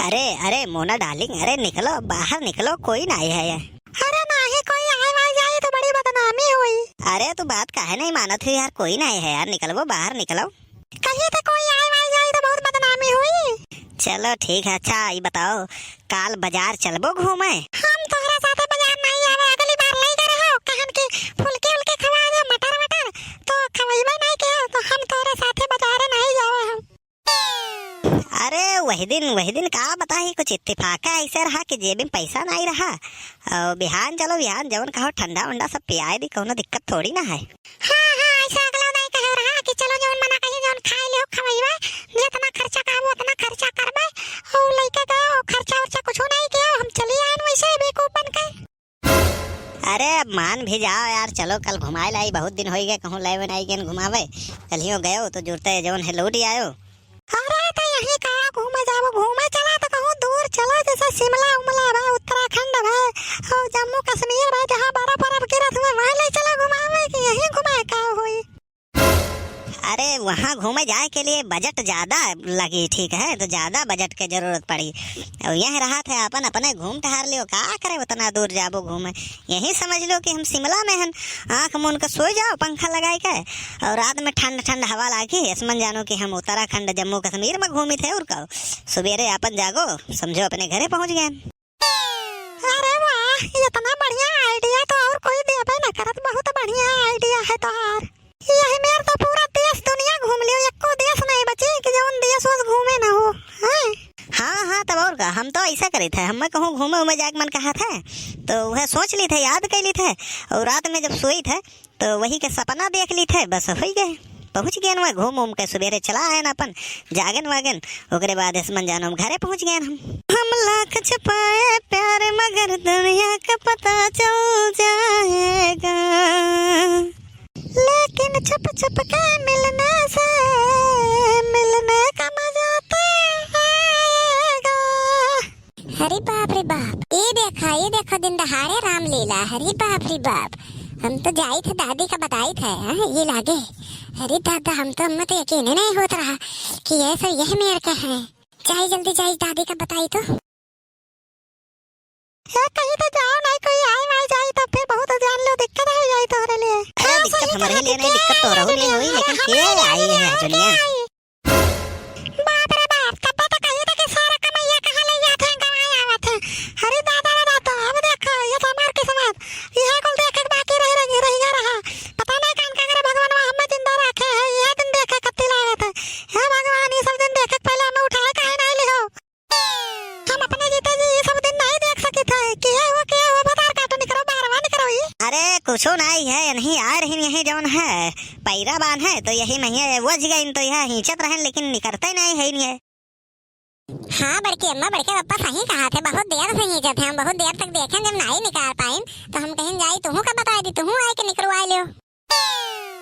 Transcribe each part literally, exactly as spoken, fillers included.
अरे, अरे, मोना darling, अरे निकलो, बाहर निकलो, कोई नाहीं है। अरे नाहीं, कोई आए वाए जाए तो बड़ी बदनामी होई। अरे तू बात काहे नहीं मानत हो यार, कोई नाहीं है यार, निकलबो, बाहर निकलो। कहीं तो कोई आए वाए जाए तो बहुत बदनामी होई। चलो ठीक है, अच्छा ई बताओ, काल बाजार चलबो घूमे? हम तोहरे साथे बाजार नाहीं जावे, अगली बार लई गए रहो, कहन कि फुलके उलके खवा दे, मटर वटर, तो खवइबे नाहीं के, तो हम तोहरे साथे बाजार नाहीं जावे हम। अरे वही दिन, वही दिन का बताई, कुछ इत्तेफाक ऐसे रहा कि जेब में पैसा नाहीं रहा। और बिहान चलो, बिहान जवन कहो ठंडा उंडा सब पियाए दी, कौनो दिक्कत थोड़ी ना है। हाँ, हाँ, ऐसे अगला नाहीं कहे रहा कि चलो जवन मना कही, जवन खाए लियो खवइबे, जितना खर्चा कहबो उतना खर्चा करबे। और लइके गए, और खर्चा उर्चा कुछो नाहीं किया, हम चली आए वैसे बेवकूफ बन के। अरे अब मान भी जाओ यार, चलो कल घुमाए लाई, बहुत दिन होई गए कहूँ लेवे नाहीं गेन घुमावे। कल्हियो गयो तो जुरते जौन है लौट आयो। अरे तो यहीं का घूमे जाबो, घूमे चला तो कहूँ दूर चला, जैसे शिमला उमला बा, उत्तराखंड बा, और जम्मू कश्मीर बा, जहाँ बर्फ बर्फ गिरत हुए, वहाँ ले चला घुमावे कि यहीं घुमाए का होई। अरे वहाँ घूमे जाए के लिए बजट ज्यादा लगी, ठीक है, तो ज्यादा बजट के जरूरत पड़ी। और यह रहा थे अपन अपने घूम टहर लियो, का करे उतना दूर जाबो घूमे। यही समझ लो कि हम शिमला में हन, आँख मून के सो जाओ पंखा लगाए के, और रात में ठंड ठंड हवा लागी, ऐसमन जानो कि हम उत्तराखंड जम्मू कश्मीर में घूमी थे। और का सुबेरे अपन जागो, समझो अपने घरे पहुँच गए। अरे वाह, इतना बढ़िया idea तो और कोई देबे न करत, बहुत बढ़िया idea है तोहार। यही मेर तो पूरा देश दुनिया घूम लियो, एको देश नहीं बची कि जौन देश वोस घूमे ना हो, हैं? हाँ, हाँ, तब और का, हम तो ऐसा करी थे, हमें कहूँ घूमे उमे जाए के मन कहा था, तो वह सोच ली थे, याद कर ली थे, और रात में जब सोई थे, तो वही के सपना देख ली थे, बस हो ही गए, पहुँच गए ना घूम उम के, सुबेरे चला आए ना अपन जागन वागन, ओकरे बाद ऐसमन जानो हम घरे पहुँच गए हम। हम लाख छुपाए प्यार मगर दुनिया का पता चल जाएगा, लेकिन छुप छुप के मिलने से मिलने का मजा तो आएगा। अरे बाप रे बाप, ये देखा, ये देखो, दिन दहाड़े रामलीला। अरे बाप रे बाप, हम तो जाई थे दादी का बताई थे, हाँ, ये लागे। अरे दादा, हम तो, हमें तो यकीन ही नहीं होत रहा कि ये सब यह मेर के हैं। जाई जल्दी जाई दादी का बताई तो। ए, कहीं तो जाओ नहीं, कोई आए वाए जाए तो फिर बहुत जान लो दिक्कत हो जाए तोहरे लिए। अरे हाँ, दिक्कत सही हमारे कहा लिए नहीं, दिक्कत तो रहू लिए हुई, लेकिन के आई है दुनिया। बाप रे बाप, तब तो कही था कि सारा कमैया कहाँ ले जात हैं, कमाए आवत हैं। अरे दादा रे दादा, अब देखो, ये तो हमार किस्मत। यह कुल देखे के बाकी रह, रह, रह गया रहा। पता नहीं कौन का करे भगवान वहाँ हमें जिंदा रखे है, यह दिन देखे कत्ती लागत है। हे भगवान, ये सब दिन देखे के पहले हमें उठाए काहे नहीं लिहो? हम अपने जीते जी ये सब दिन नहीं देख सकी थे। के हो, के हो, बतार काटो, निकरो, बाहरवा निकरो ई। अरे, कुछो नहीं है, यहीं आ रही, यहीं जौन है, पैरा बान है, तो यही महिया वज गइन, तो यह हींचत रहन, लेकिन निकरते नहीं है, नहीं है। हाँ, बड़की अम्मा, बड़के पप्पा सही कहा थे, बहुत देर से हींचत है, हम बहुत देर तक देखें, जब नहीं निकार पाइन, तो हम कहें जाई, तुहू का बताई दी, तुहू आए के निकरवाए लियो।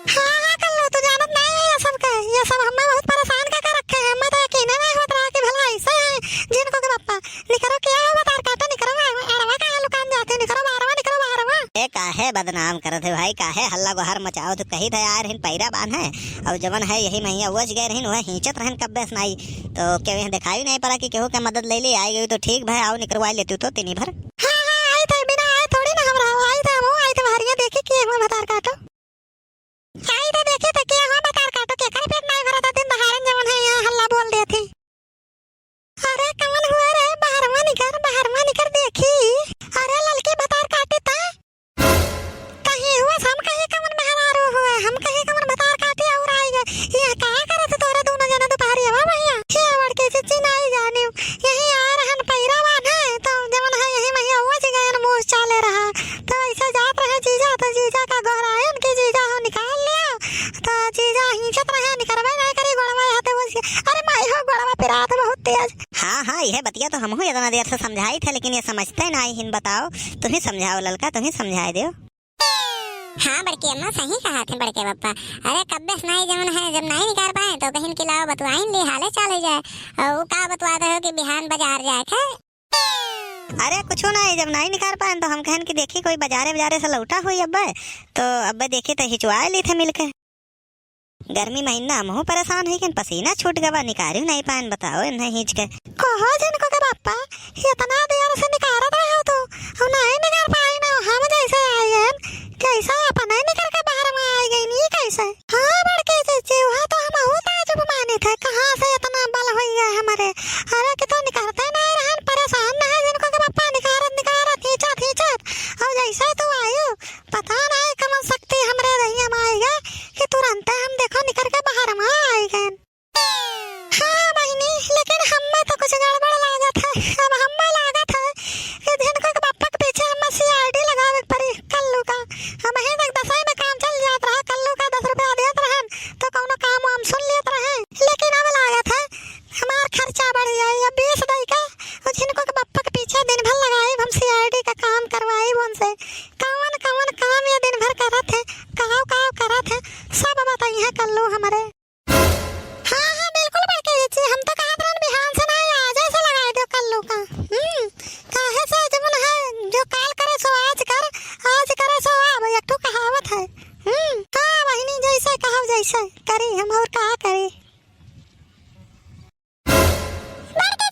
हाँ, हाँ, कल्लू, तू जानत नहीं है ये सब के। ये सब हमें बहुत परेशान करके रखे हैं। हमें तो यकीन नहीं होत रहा कि भला ऐसे हैं जिनको के पप्पा। निकरो, क्या हो बतार काटो, निकरो, अड़वा का लुकान जाते, निकरो बाहरवा, निकरो बाहरवा। ए, काहे बदनाम करत है भाई, काहे हल्ला गोहार मचाओ? तू कही था यार, हिन पैरा बान है, और जवन है यही महिया वज गए रहिन, वह हींचत रहन कब्बे से नाई। तो केहू यहाँ दिखाई नहीं पड़ा कि केहू के मदद ले ले, आई गई तो ठीक भाई, आओ निकरवा लेती तो तीनी भर। हाँ, हाँ, आई थे, बिना आए थोड़ी ना हम रहो, आई थे, हम आई थे, हरिया देखे कि एक बार बतार काटो। आई तो देखी तो के हो बतार काटो, केकर पेट नाई भरत, दिन दहाड़न जवन है यहाँ हल्ला बोल देत ही। अरे कवन हुआ रे, बाहरवा निकर, बाहरवा निकर देखी। अरे ललकी बतार काटी ता। तही हुआ हम कही कवन मेहरारू हुआ, हम कही कवन बतार काटी और आई गए। ये का करत तोरे दोनों जने दोपहरिया भैया? छह बड़ के चिच्ची नाई जानी। यही आ रहन पैरा बान्हे, तो जवन है यही महिया वो जी गयन मोस चाले रहा। तो ऐसे जात रहे जीजा, तो जीजा का गोहरायन के जीजा हो निकाल लिया। तो जीजा हिंचत रहे, निकरबे नहीं करी गोड़वा यहाँ ते बोल के। अरे माई हो, गोड़वा पिरात बहुत तेज। हाँ, हाँ, यह बतिया तो हमहू इतना देर से समझाई थे, लेकिन ये समझते नहीं हिन। बताओ, तुही समझाओ ललका, तुही समझाए दो। हाँ बड़की अम्मा, सही कहा थे बड़के पप्पा। अरे कब्बे से नाई जवन है, जब नाई निकार पाए तो कहिन कि लाओ बतुआइन ले, हाले चाल हो जाए। और का बतवा दे हो कि बिहान बाजार जाए थे। अरे कुछो नाई, जब नाई निकार पाए तो हम कहन कि देखी कोई बाजारे बाजारे से लौटा हुई अब्बे, तो अब्बे देखी तो हिचवाए ली थे मिलके। गर्मी महीना हमहू परेशान हुई, पसीना छूट गवा, निकारियो नाई पाएन, बताओ इन्हें हींच के। कहो जिनको के बाप, लागत है, अब हम्मे लागत है कि झिनको के बप्पा के पीछे हम्मे सीआईडी लगावे के पड़ी कल्लू का। हमही तक दसई में काम चल जात रहा, कल्लू का दस रुपया देत रहन तो कौनो काम वाम सुन लेत रहे, लेकिन अब लागत है हमार खर्चा बढ़ जाई। अब बीस दई का और झिनको के बप्पा के पीछे दिन भर लगाई, हम सीआईडी का काम करवाई उनसे, कवन कवन काम ये दिन भर करत है, काव काव करत है, सब बताई है कल्लू हमरे। हाँ, हाँ, बिल्कुल बड़की जिज्जी, हम तो कहत रहन बिहान से नाहीं, आजे से लगाई देउ कल्लू का। हम्म, काहे से जवन है, जो काल करे सो आज कर, आज करे सो अब, एक ठो कहावत है। हम्म, हाँ बहिनी, जैसे कहब जैसे करी हम, और का करी। बड़की